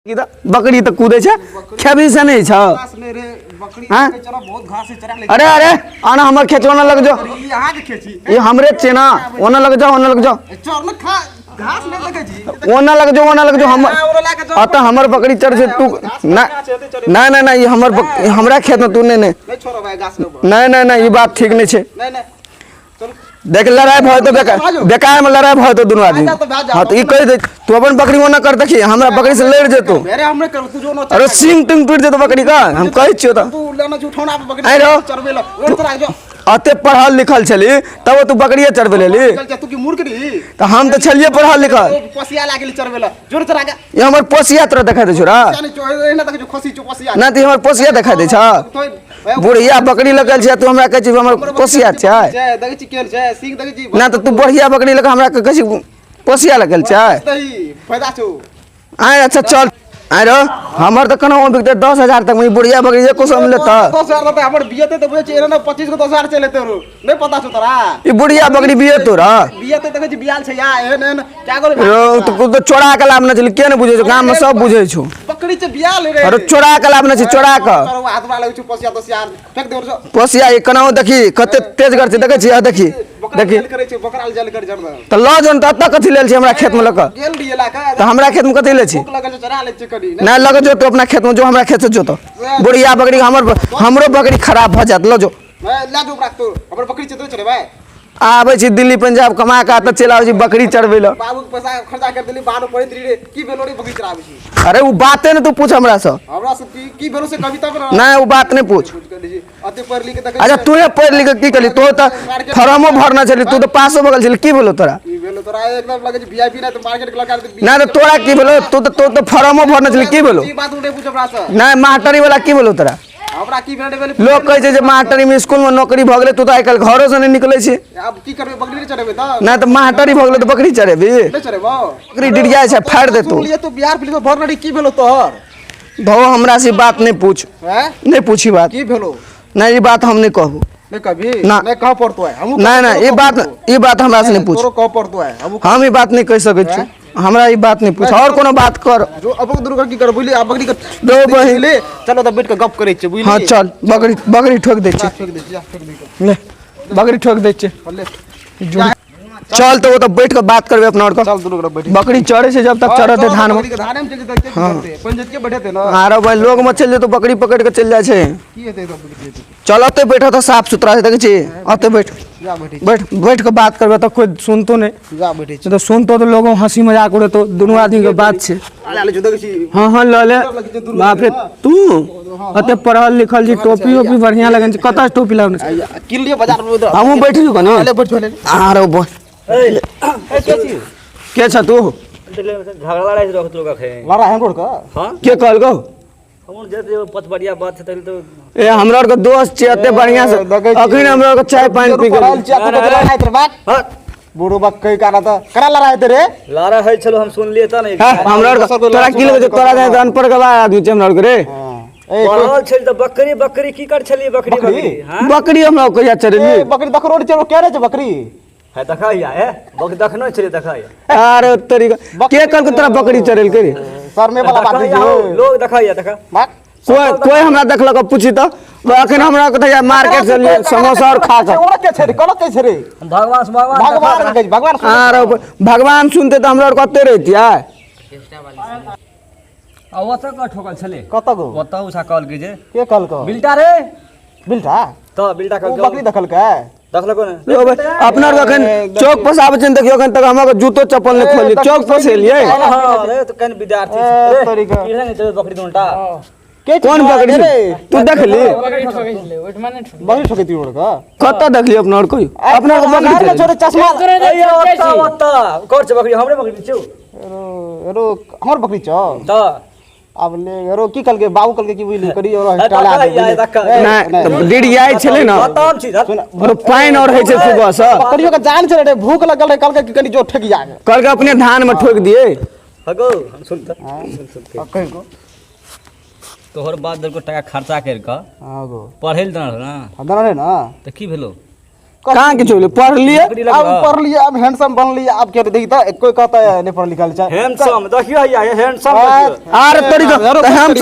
की तऽ बकरी तऽ कूदै छै, खेबही से नहि छौ? घास नहि रे बकरी। हाँ? चलो, बहुत घास है, चरा ले। अरे अरे, आना हमर खेत ओना लग जाओ। ई अहाँ के खेत छी? ई हमरे छियै ना, ओना लग जाओ, ओना लग जाओ। चर ने खा, घास नहि देखै छी। ओना लग जाओ, ओना लग जाओ। हमर ओना लए के जाओ। अतः हमर बकरी चढ़ छै तू नहीं नहीं नहीं नहीं, ई हमर हमरा खेत में तू नहीं नहीं। नहि छोड़ो भाई, घास लेबो। नहीं नहीं नहीं, ई बात ठीक नहीं छै। नहीं नहीं, चल। देख, लड़ाई भऽ जेतौ, बेकार बेकार में लड़ाई भऽ जेतौ दुनू आदमी। जा तऽ भए जा। हाँ तऽ ई कहि दे, तू अपन बकरी ओना कर, देखी हमरा बकरी से लड़ि जेतौ। अरे हमरे कर, तू जो न। अरे सिंग टिंग टूटि जेतौ बकरी का, हम कहै छियौ तऽ। तू लेना छै उठौना पर बकरी आइ रहो। चरबे ल ओर तोरा जो। अते पढ़ल लिखल छली तब तू बकरिए चरबे लेली? चल जा, तू की मूर्ख री? तऽ हम तऽ छलियै पढ़ल लिखल। पसिया लागल चरबे ल, जोर चरा के। ई हमर पोसिया तोरा देखा दै छौ रा? जाने चो एना देख, जो खसी चो पसिया। नहि तऽ ई हमर पोसिया देखा दै छ? तो बुढ़िया बकरी लगल छै, तू हमरा कहै छी हमर पोसिया छै? देखै छी केहन छै सिंह, देखै छी। नहि तऽ तू बढ़िया बकरी लऽ कऽ हमरा कहै छी पोसिया लगल छै? दही फायदा छौ। आय अच्छा चल, आय रो, हमर तऽ केना बिकतै 10,000 तक में ई बुढ़िया बकरी एको सौ में लेतै? 10,000 तऽ हमर बियते तऽ बुझै छी एना 25 को 10,000 चले तोरो, नहि पता छौ तोरा? ई बुढ़िया बकरी बिये तोरा? बियते, देखै छी बियाल छै या एहन एहन क्या करू रो, तू तऽ चोरा के लाबने छली, के नहि बुझै छौ? गाम में सब बुझै छौ। बकरी छै बियाल रे। अरे चोरा के लाबने छी, चोरा के। तोरो हाथ वाला लगै छौ पसिया तसिया फेंक दे रो। पोसिया ई केनाहु देखी कते तेजगर छै, देखै छी? आ देखी। बकरा देखी जल करै छै, बकरा जल कर जर। तऽ लऽ जो ने, तऽ एतऽ कथी लेल छी हमरा खेत में लऽ कऽ? गेल रहियै ला के। तऽ हमरा खेत में कथी लेल छी? भूख लगल छै, चरा लै छियै कनी। नहि लग जो, तू अपना खेत में जो, हमरा खेत से जो। तो बुढ़िया बकरी हमर, हमरो बकरी खराब भऽ जायत, लऽ जो। ले जो राख, तू हमर बकरी छै तो चढ़ेबै? आबै छी दिल्ली पंजाब कमा कऽ तऽ चलि आबै छी बकरी चढ़बै लए। बाबू के पैसा खर्चा कर देली, बाहर पढ़ैत रही रे, की भेलो रे बकरी चराबै छी? अरे ओ बाते ने तू पूछ हमरा से। हमरा से की की भेलो से कविता पर। नहि, ओ बात नहि पूछ। अते पढ़ लिख के देखै। अच्छा, तूहे पढ़ि लिख के की केली? तू तऽ फॉर्मो भरने छली, तू तऽ पासो भऽ गेल छली, की भेलो तोरा? की भेलो तोरा? एकदम लगै छै वीआईपी नहि तऽ मार्केट के लड़का। नहि तऽ तोरा की भेलो? तू तऽ फॉर्मो भरने छली, की भेलो? ई बात नहि पूछ हमरा से। नहि, मास्टरी वाला की भेलो तोरा? हमरा की भेल रे? लोक कहै छै जे मास्टरी में स्कूल में नौकरी भऽ गेलै, तू तऽ आइ काल्हि घरो से नहि निकलै छी। आब की करबै, बकरी नहि चढ़ेबै तऽ? नहि तऽ मास्टरी भऽ गेलै तऽ बकरी चढ़ेबी? नहि चढ़ेबौ। बकरी डिरिया छै, फाड़ि देतौ। सुनलियै तू बिहार पुलिस में भरने रही, की भेलो तोहर? धो, हमरा से ई बात नहि पूछ। हैं? नहि पूछी बात। की भेलो? नहि, ई बात हम नहि कहू। नहि कभी? ना। नहि कह पड़तो है हमहूँ। नहि नहि, ई बात हमरा से नहि पूछ। तोरो कह पड़तो है हमहूँ। हम ई बात नहि कहि सकै छी, हमरा ई बात नहि पूछ, और कोनो बात कर। जो अब दुर्गा की कर बुझली, आ बकरी के दो बहिन। ले चलो तऽ बैठ के गप करै छियै, बुझली? हाँ चल, बकरी बकरी ठोक दै छी। ठोक दै छी, जा, ठोक दै। ले, बकरी ठोक दै छी। ले। चल तऽ ओ तऽ बैठ कऽ बात करबै अपना आओर चल दुनू गोरा बैठ। बकरी चढ़ै छै जब तक चढ़त धान में। बकरी के धाने में चलि जेतै, की करतै? पानि जतिके बैठेतै ने। आरो भाई, लोग में चलि जेतौ, बकरी पकड़ि कऽ चलि जाइ छै। की हेतै तऽ बकरी जेतै? चल, ओतै बैठ, तऽ साफ सुथरा छै, देखै छी, ओतै बैठ। जा, बैठै छी। बैठ, बैठ कऽ बात करबै तऽ कोइ सुनतो नहि। जा, बैठै छी। तऽ सुनतो तऽ लोगो हंसी मजाक उड़ेतो, दुनू आदमी के बात छै। ले ले, जो देखै छी। हाँ हाँ, लऽ ले। बाप रे, तू अते पढ़ल लिखल छी, टोपी ओपी बढ़िया लगन छै, कतऽ से टोपी लगन छै? किन लियो बाजार में उधर। हमहूँ बैठ जो ने। ले, बैठ ले। आरो बोल, के छ तू? झगड़ा लड़ाइ रखत लोग अखे। लड़ा है गोड़ का? हाँ। के कहलकौ? हमर जे पचबरिया बात छै तहन तो। ए, हमरा आरके दोस्त छियै, एते बढ़िया से देखै छी। अखन हमरा आरके चाय पानि पी पढ़ल गेल। छी, आ तू कथी लड़ाइत रे बात? हाँ। बूढ़ो बक कहि काना तऽ करा लड़ाइत रे? लड़ा होइ छलो, हम सुनलियै तऽ नहि। हाँ, हमरा आरके तोरा की लगै छौ? तोरा जाने अनपढ़ गवार आदमी छै हमरा आरके रे। ए, पढ़ल छल तऽ बकरी बकरी की कर छलियै, बकरी बकरी? हाँ। बकरी हमरा कहिया ए, चढ़ेली? बकरी देख, रोड छै, के रे छै बकरी? है देखा है, बकरी देखनो छलियै, देखा। अरे तरीका, के कहलकौ तोरा बकरी चढ़ेलकै रे? शर्मे वाला बात देखा दियो। लोग, देखा देखा। बात कोई कोई हमरा देखलक पूछी तऽ अखन हमरा कथी मार्केट से लिए समोसा और खा कऽ। ओरा के छै रे? कलक के छै रे? भगवान से, भगवान। भगवान के, भगवान सुन। आरो भगवान सुनते तऽ हमरा और कते रहितियै? आ ओतऽ कऽ ठोकल छलै। कत गो? ओतऽ उषा कहलकै जे के कहलको? बिल्टा रे। बिल्टा? तऽ बिल्टा ओ कहलकै। बकरी देखलकै? देखलको ने। यौ भाई, अपना आर अखन चौक पर से आबै छै ने, देखियौ अखन तक हमरा जूतो चप्पल नहि खोललियै, चौक पर से एलियै। हाँ रे, तऽ कनि विद्यार्थी ए, रे, तोरी के। की रहै ने बकरी दुनटा? के कोन बकरी छै? तू देखली? बकरी ठोकै रोड का? कतऽ देखली? अपना आर कोई अपना आर के बकरी अरे चढ़ेली? छोरे चश्मा। ओतऽ ओतऽ कर छै बकरी, हमरे बकरी छौ। एरो एरो, हमर बकरी छौ? तऽ आब ले एरो, की कहलकै बाबू? कहलकै की बुझली करी एरो ए, टाला देखा दे। या, देखा। नहि तऽ डिरियाइ छलै ने। बताम छी धर। और पानि और होइ छै सुबह से। बकरियो के जान छै रे, भूख लगल रहे, कहलकै कि कनी जो ठेक जा। कहलकै अपने धान में ठोकि दिए। हगो, हम सुन तऽ सुन सुन के। कहि को। तोहर बाप देलको टाका खर्चा करि कऽ हाँ गो। पढ़ै लए देने रहौ ने? हाँ, देने रहे ना। तऽ की भेलो? कहाँ किछु भेलै? पढ़ लिए। अब पढ़ लिए, अब हैंडसम बन लिए, अब के देखी त कोई कहता है नहीं पढ़ लिखल छै। हैंडसम देखियो हैया, हैंडसम देखियो। अरे तोरी के हम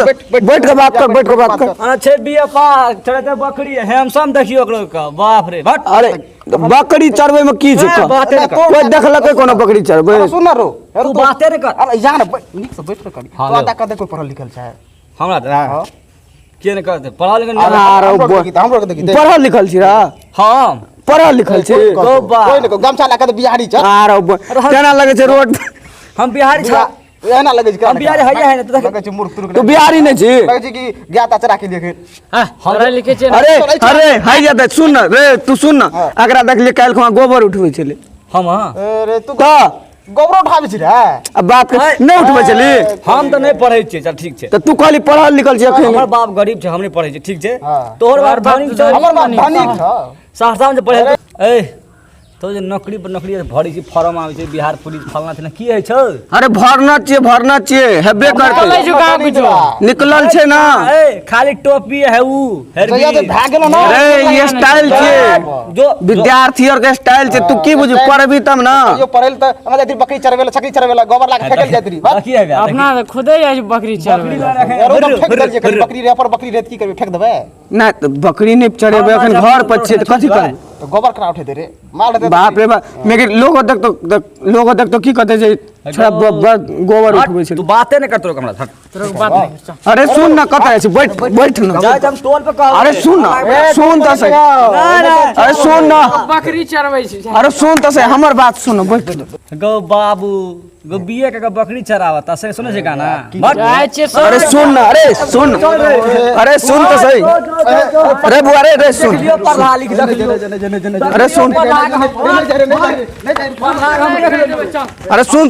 बैठ के बात कर, बैठ के बात कर। अरे छै बीए पास चढ़ते बकरी, हैंडसम देखियो ओकरो के, बाप रे भट। अरे बकरी चरबै में की छै? बाते कोई देखलकै कोनो बकरी चरबै? सुन न रो, तू बाते ने कर। अरे यहाँ न नीक से बैठ के करी। तो आता कहते कोई पढ़ल लिखल छै हमरा त के ने कहते पढ़ल लिखल? हमरो के देखी, पढ़ल लिखल छी रा? हम पढ़ल लिखल छी। कोई ने गमछा लगा के बिहारी छ। आरो केना लगे छै रोड? हम बिहारी छ, एना लगे छै। हम बिहारी हैया है ने, त लगे छै मूर्ख तुर्ख। तू बिहारी नै छी? लगे छै कि गया त चरा के लिए। हां पढ़ल लिखे छी। अरे अरे हैया त सुन न रे, तू सुन न, एकरा देखलिए काल्हि खुआ गोबर उठबै छलै। हम अरे तू त गोबर उठाबै छी रे? अब बात नहीं उठबै छली। हम त नहीं पढ़ै छियै। चल ठीक छै। त तू कहली पढ़ल लिखल छी अखन। हमर बाप गरीब छै, हम नहीं पढ़ै छियै, ठीक छै? तोहर बाप धनिक छै। हमर बाप धनिक छै, सहरसा में जे पढ़ै। ए तो जे नौकरी पर नौकरी भरै छी, फॉर्म आबै छै बिहार पुलिस फलना थिना, की होइ छौ? अरे भरना छियै, भरना छियै, हेबे करतै। निकलल छै ना। ए खाली टोपी है उ भए गेलो ना। रे ई स्टाइल छियै जो विद्यार्थी और के स्टाइल छै। तू की बुझी, पढ़बी तब ना। यो पढ़ल त हमरा जाइत बकरी चरबै ला, छकरी चरबै ला, गोबर ला के फेकल जाइत रही। की है अपना खुदे जाइ बकरी चरबै ला। फेक देलियै कनी बकरी रे पर, बकरी रे की करबै, फेक देबै ना। त बकरी नहीं चरेबै अखन, घर पर छियै त कथी करबै? त गोबर करा उठे दे रे, माल दे। बाप रे बाप, लेकिन लोग देख तो लोग देख तो की कहते छै, छोड़ा गोबर उठबै छै। तू बाते नै करतो हमरा। तोरा बात नहीं। अरे सुन ना, कत छै, बैठ बैठ ना। जा हम टोल पे कहब। अरे सुन ना, सुन त सही। अरे सुन ना, बकरी चरबै छी। अरे सुन त सही, हमर बात सुन, बैठ। गौ बाबू गौ बीए के बकरी चरावता से सुनै छै गाना। अरे सुन ना, अरे सुन, अरे सुन त सही। अरे बुआ रे, रे सुन, अरे सुन, अरे सुन।